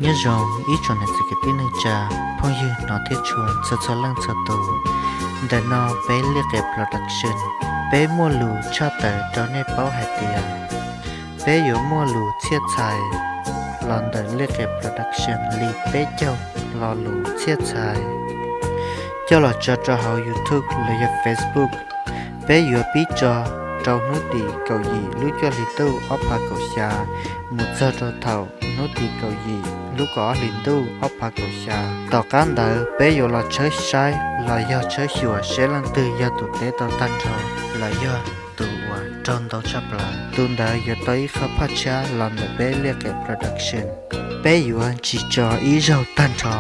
Nyob zoo ib tsoom niam txiv kwv tij neej tsa, phooj ywg hnov thiab tshua txhua txhua leej txhua tus. Ntawm no peb Liaj Qias Production, peb muaj lus tshaj tawm rau nej paub hais tias peb yuav muaj lus txhiaj txhais los ntawm Liaj Qias Production li peb caug lo lus txhiaj txhais coj los tso rau hauv YouTube los yog Facebook. Peb yuav pib tso rau hnub tim kaum yim lub cuaj hli ntuj ob phav kaum xya mus txog rau thaum hnub tim kaum yim lub kaum ob hlis ntuj ob phav kaum xya. Tom qab ntawd peb yuav los tshawb saib los yog tshawb xyuas seb leej twg yog tus teb tau tag nrho los yog tus uas raug ntau tshaj plaws, tus ntawd yuav tau ib qho phaj tshab los ntawm peb Liaj Qias Production. Peb yuav tsis tso ib zaug tag nrho,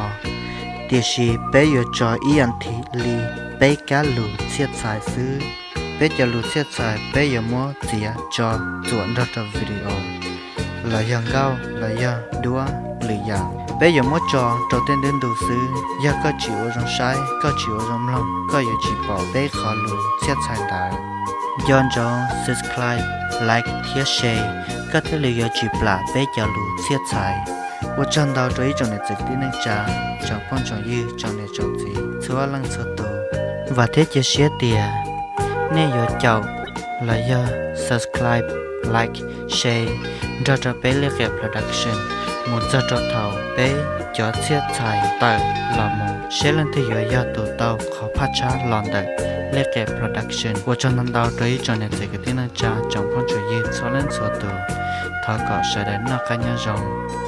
tiam sis peb yuav tso ib yam thiv li peb kab lus txhiaj txhais xwb. Peb cov lus txhiaj txhais peb yuav muab txiav tso txuam nrog rau video los yog nkauj los yog duab lwm yam. Peb yuav muab tso rau tej ntu ntu xwb, yog koj tsis ua zoo saib, koj tsis ua zoo mloog, koj yuav tsis pom peb qhov lus txhiaj txhais ntawd. Nco ntsoov subscribe, like thiab share, koj thiaj li yuav tsis plam peb cov lus txhiaj txhais. Ua tsaug ntau rau ib tsoom niam txiv kwv tij neej tsa, tsoom phooj tsoom ywg, tsoom niam tsoom txiv txhua leej txhua tus. Vam thiab cia siab tias nej yuav caum los yog subscribe, like, share nrog rau peb Liaj Qias Production mus txog rau thaum peb cov txhiaj txhais tawm los mus seb leej twg yuav yog tus tau qhov phaj tshab los ntawm Liaj Qias Production. Ua tsaug ntau ntau rau ib tsoom niam txiv kwv tij neej tsa, tsoom phooj tsoom ywg txhua leej txhua tus. Thov kom sawv daws noj qab nyob zoo.